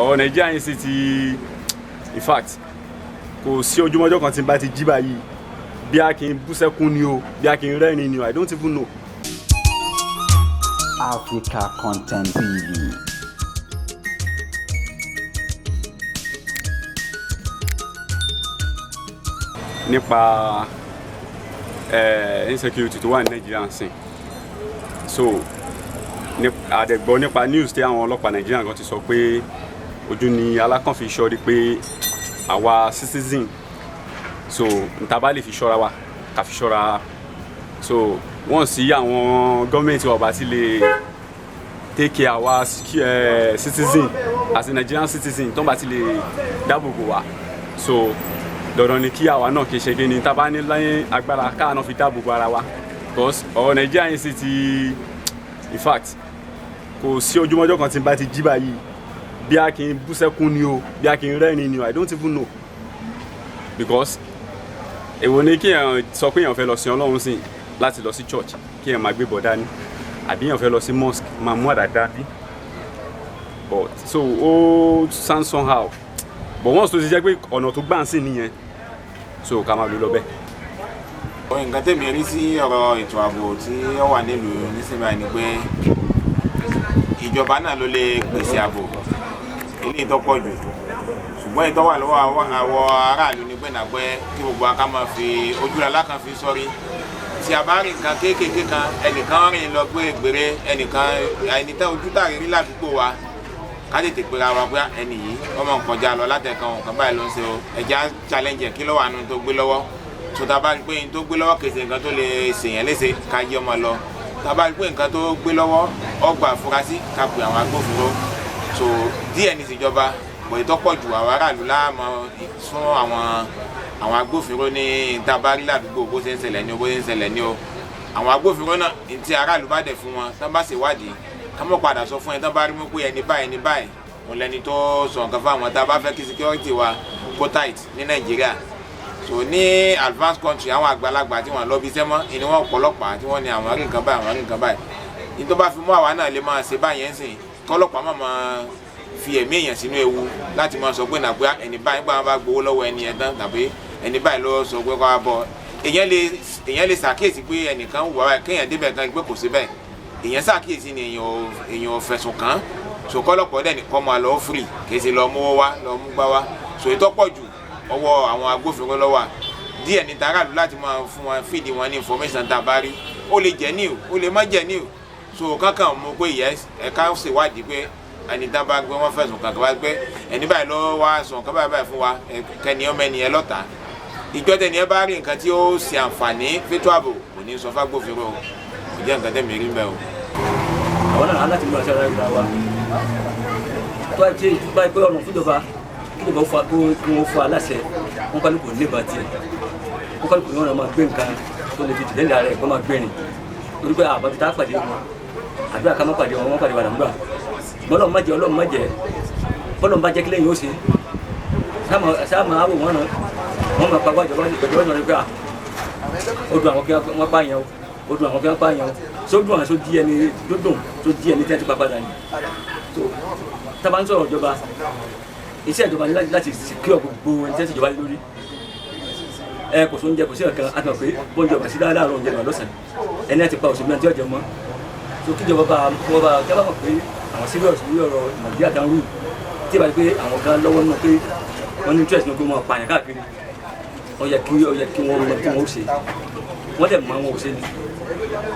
Ọ̀rọ̀ Nàìjíríà yìí sì ti, in fact, kò sí ojúmọ́jọ́ kan tí n bá ti jí báyìí, bí a kì í bú sẹ́kún ni o, bí a kì í rẹ́rìn ni o, I don't even know. Africa Content TV. Nípa insecurity tó wà ní Nàìjíríà ń sìn, so àdẹ̀gbọ́ nípa news tí àwọn ọlọ́pàá Nàìjíríà kan ti sọ pé ojú ni alákànfi ṣọ́rí, pé àwa citizen, so níta bá lè fi ṣọ́ra wa, ká fi ṣọ́ra. So wọ́n sí àwọn gọ́ọ̀mẹ̀ntì wa bá ti lè take care àwa citizen, as a Nigerian citizen, tó ń bá ti lè dáàbò bò wá, so dandan ni kí àwa náà kì í ṣe kí ni tá a bá ní láyé agbára káà náà fi dáàbò bo ara wa, because ọ̀rọ̀ Nàìjíríà yìí sì ti, in fact, kò sí ojúmọ́jọ́ kan tí n bá ti jí báyìí, bí a kì í bú sẹ́kún ni o, bí a kì í rẹ́rìn ni o, I don't even know. Because èwo ni kí èèyàn sọ pé èèyàn fẹ́ lọ sin Ọlọ́run sìn láti lọ sí church, kí èèyàn máa gbé bọ̀ dání, àbí èèyàn fẹ́ lọ sí mosque, máa mú àdá dání? But so ó sound somehow, but once tó ti jẹ́ pé ọ̀nà tó gbà ń sìn nìyẹn, so ká máa lò lọ bẹ́ẹ̀. Nǹkan tèmi rí sí ọ̀rọ̀ ètò ààbò tí ó wà nílùú nísìnyí báyìí ni pé ìjọba náà ló lè pèsè ààbò eléyìí tó pọ̀ jù, ṣùgbọ́n èyí tó wà lọ́wọ́ àwọn aráàlú ni pé nàgbẹ́ kí gbogbo wa ká máa fi ojú la lákàn fi sọ́rí. Tí a bá rí nǹkan kéékèèké kan, ẹnìkan rìn lọ gbé gbèrè ẹnìkan, ẹni tẹ́ ojú tàrí rí ládùúgbò wa, ká tètè pera wa pé ẹnì yìí wọ́n máa ń kọjá lọ látẹ̀kan, nǹkan báyìí ló ń ṣe o, ẹ̀já challenge ẹ̀, kí ló wà nù tó gbé lọ́wọ́? Tó tá a bá rí pé n tó gbé lọ́wọ́ kèsì nǹkan tó lè ṣèyàn léṣe, ká yí ọmọ lọ. Tá a bá rí pé nǹkan tó gbé lọ́wọ́ ọgbà afurasí, ká pè àwọn agbófinró. So díẹ̀ ní ìṣèjọba bọ̀, ìtọ́ pọ̀ jù, àwọn aráàlú láàmú fún àwọn agbófinró ní tá a bá rí ládùúgbò, bó ṣe ń ṣẹlẹ̀ ní o, bó ṣe ń ṣẹlẹ̀ ní o. Àwọn agbófinró náà, ní tí aráàlú bá dẹ̀ fún wọn, tán bá ṣèwádìí, ká mọ̀ padà sọ fún ẹ tán bá rí mú pé ẹni báyìí, ẹni báyìí òun lẹni tó sọ nǹkan fún àwọn. Tá a bá fẹ́ kí security wa kó tight ní Nàìjíríà, so ní advanced country, àwọn àgbàlagbà tí wọ́n lọ bí iṣẹ́ mọ́ ìní wọn ọ̀pọ̀lọpàá tí wọ́n ní àwọn rí nǹkan báyìí, àwọn rí nǹkan báyìí, ní tó bá fi mú àwa náà lè máa ṣe báyẹn sìn, kọ́lọ́pàá má máa fi ẹ̀mí èèyàn sínú ewu láti máa sọ pé nàgbé ẹni báyìí gbà wọn bá gbowó lọ́wọ́ ẹni yẹn tán, tàbí ẹni báyìí ló sọ pé kọ́ wa bọ̀. Èèyàn lè ṣàkíyèsí pé ẹnìkan wù wá, kéèyàn débẹ̀ kan pé kò sí bẹ́ẹ̀, èèyàn ṣàkíyèsí ni, èèyàn ò fẹ̀sùn kàn án. So kọ́lọ́pàá dẹ̀ nìkan máa lọ free, kì í ṣe lọ mú wá, lọ mú gbá wá. So ìtọ́pọ̀ jù, ọwọ́ àwọn agbófinró ló wà. Díẹ̀ ní taráàlú láti máa fún wọn, fìdí wọn ní information tá a bá rí. Ó lè jẹ́ ní o, ó lè má jẹ́ ní o. So kankan mú pé yes, ẹ̀ka ṣèwádìí pé ẹni tá a bá gbé wọn fẹ̀sùn kàn, bá gbé ẹni báyìí ló wá sọ nǹkan báyìí báyìí fún wa, kẹ́ni ọmọ ẹni yẹn lọ́ta. Ìjọ tẹni ẹ bá rí nǹkan tí ó ṣe àǹfààní fétò ààbò, kò ní sọ fágbófinró. Kò jẹ́ nǹkan tẹ̀mí rí bẹ́ẹ̀ o. Àwọn náà láti múra sí ara ìgbà wa tó bá ṣe báyìí pé ọ̀run fúnjọba, kí ìjọba fa kó kí wọ́n fún aláṣẹ wọn, kálukú ní ìbá tiẹ̀, wọn kálukú ní wọn máa gbé nǹkan tó lè fi tìlẹ́lẹ̀ ara ẹ̀ kó máa gbé rìn, torí pé àbábi tá a pàdé wọn, àdúrà ká má pàdé wọn, wọn pàdé wà láǹgbà. Bọ́lọ̀ má jẹ́, Ọlọ́run má jẹ́, bọ́lọ̀ bá jẹ́ kílẹ̀ yìí ó ṣe sáàmà àwò wọn náà, wọn máa pa wájú ìjọba ìjọba pé à ó dùn àwọn kí wọ́n pààyàn o, ó dùn àwọn kí wọ́n pààyàn o, sódùn àwọn sódì ẹni dúdùn sódì ẹni tí wọ́n ti pa padà ni. So tábà ń sọ̀rọ̀ ìjọba, iṣẹ́ ìjọba ní láti secure gbogbo ẹni tí wọ́n ti jọba lórí ẹ. Kò sóúnjẹ, kò sí ọ̀kan, a ti mọ̀ pé bọ́njẹ ọ̀bà sí láàárọ̀, oúnjẹ lọ́wọ́ lọ́sàn-án, ẹni àti pa òṣèlú àti ọ̀jẹ̀ mọ́. So kíjọba bá wọn bá kí wọ́n bá mọ̀ pé àwọn serious lórí ọ̀rọ̀ Nàìjíríà kan rú, tí ìbá ti pé àwọn kan lọ́wọ́ nínú pé wọ́n ní interest nínú pé wọ́n pààyàn káàkiri, ó yẹ kí wọ́n mọ tí wọ́n ó ṣe, wọ́n dẹ̀ mọ àwọn ò ṣe ni.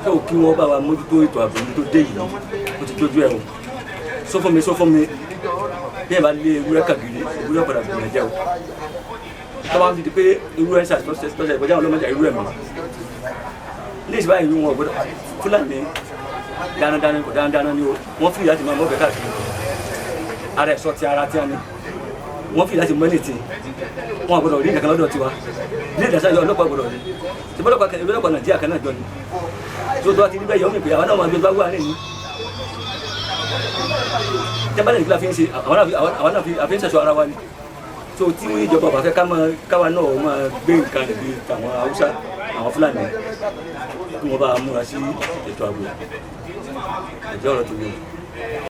Tó kí wọ́n bá wa mójútó ètò ààbò ní tó dé yìí, ó ti tójú ẹ̀ o. Sọ fún mi, sọ fún mi, bí ẹ bá lé ewúrẹ́ kàgìrì, ewúrẹ́ padà gbìyànjú jẹ́ o. Tọ́wọ́ fi di pé ewúrẹ́ ń ṣàtúnṣe ìkọjá àwọn ọlọ́mọdé irú ẹ̀ mọ́ ní ìsìnbá ìlú wọn gbọ́dọ̀ Fúlàní dánadáná, kò dánadáná ni o. Wọ́n fi láti máa mọ́bẹ̀ káàkiri ara ẹ̀sọ́ ti ara tí a ní, wọ́n fi láti mọ́ ní tí wọ́n gbọ́dọ̀ rí nǹkan lọ́dọ̀ tiwa ní ìdásá yọ. Ọlọ́pàá gbọ́dọ̀ rí tí bọ́lọ́pàá Nàìjíríà kan náà jọ ni tó tó wá ti rí bẹ́ẹ̀ yọ mí pé àwọn náà máa gbé bá wà nínú tẹ́bálẹ̀ nígbà fi ń ṣe àwọn náà fi ń ṣẹ̀ṣọ́ ara wa ni. Tó tí ìjọba bá fẹ́ káwa náà máa gbé nǹkan rẹ̀ bíi tàwọn Haúsá, àwọn Fúlàní, kí wọ́n bá múra sí ètò ààbò ẹ̀jẹ̀ ọ̀rọ̀ tó yẹ.